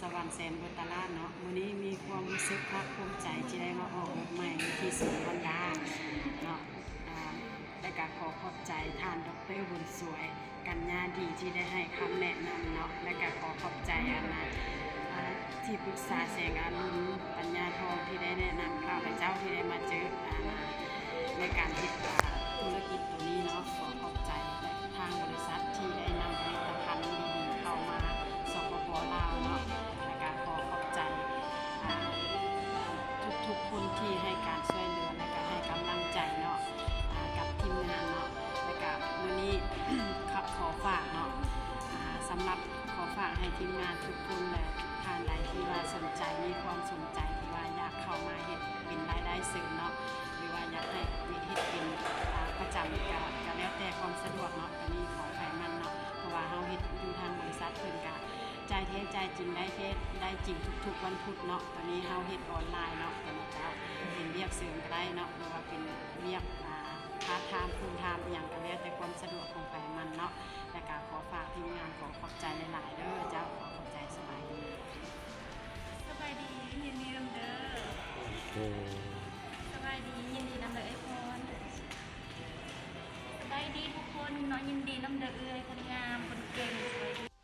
ສະຫວັນ ແສນບຸດຕະລາດເນາະ, ມື້ນີ້ມີຄວາມຮູ້ສຶກພາກພູມໃຈທີ່ໄດ້ມາອອກລົດໃໝ່ຢູ່ທີ່ສູນຮອນດ້າເນາະ. ອາ ແລະກະຂໍຂອບໃຈທ່ານ ດຣ ບຸນສວຍ ກັນຍາດີ ທີ່ໄດ້ໃຫ້ຄຳແນະນຳເນາະ, ແລະກະຂໍຂອບໃຈອັນນາ ອາ ທີ່ປຶກສາແສງອາລຸນ ປັນຍາທອງ ທີ່ໄດ້ແນະນຳຂ້າພະເຈົ້າທີ່ໄດ້ມາເຈີ ອາ ໃນການເຮັດ ອາ ທຸລະກິດໂຕນີ້ເນາະ. ຂໍຂອບໃຈທາງບໍລິສັດທີ່ໄດ້ນຳຜະລິດຕະພັນດີໆເຂົ້າມາ ສປປ ລາວເນາະ, ແລະກະຂໍຂອບໃຈ ອາ ທຸກໆຄົນທີ່ໃຫ້ການຊ່ວຍເຫຼືອ ແລະກະໃຫ້ກຳລັງໃຈເນາະ ອາ ກັບທີມງານເນາະ. ແລະກະມື້ນີ້ ຂໍ ຂໍຝາກເນາະ ອາ ສຳລັບ ຂໍຝາກໃຫ້ທີມງານທຸກຄົນ ແລະທ່ານໃດທີ່ວ່າສົນໃຈ ມີຄວາມສົນໃຈທີ່ວ່າຢາກເຂົ້າມາເຮັດເປັນລາຍໄດ້ເສີມເນາະ ຫຼືວ່າຢາກໃຫ້ເຮັດເປັນ ອາ ປະຈຳ ກະ ກະແລ້ວແຕ່ຄວາມສະດວກເນາະ. ໂຕນີ້ຂໍໃຜມັນເນາະ ເພາະວ່າເຮົາເຮັດຢູ່ທາງບໍລິສັດເພິ່ນກະຈ່າຍແທ້ຈ່າຍຈິງ ໄດ້ແທ້ໄດ້ຈິງທຸກໆວັນພຸດເນາະ. ໂຕນີ້ເຮົາເຮັດອອນລາຍເນາະ, ໂຕນີ້ເຈົ້າເປັນວຽກເສີມກະໄດ້ເນາະ ຫຼືວ່າເປັນວຽກ ອາ ພາດທາມ ຟູລທາມ ອີ່ຫຍັງກະແລ້ວແຕ່ຄວາມສະດວກຂອງໃຜມັນເນາະ. ແລະກະຂໍຝາກທີມງານ ຂໍຂອບໃຈຫຼາຍໆເດີເຈົ້າ. ຂໍຂອບໃຈ. ສະບາຍດີ. ສະບາຍດີ. ຍິນດີນຳເດີ. ສະບາຍດີ. ຍິນດີນຳເດີເອື້ອຍພອນ. ສະບາຍດີທຸກຄົນເນາະ, ຍິນດີນຳເດີເອື້ອຍຄົນງາມຄົນເກັ່ງ.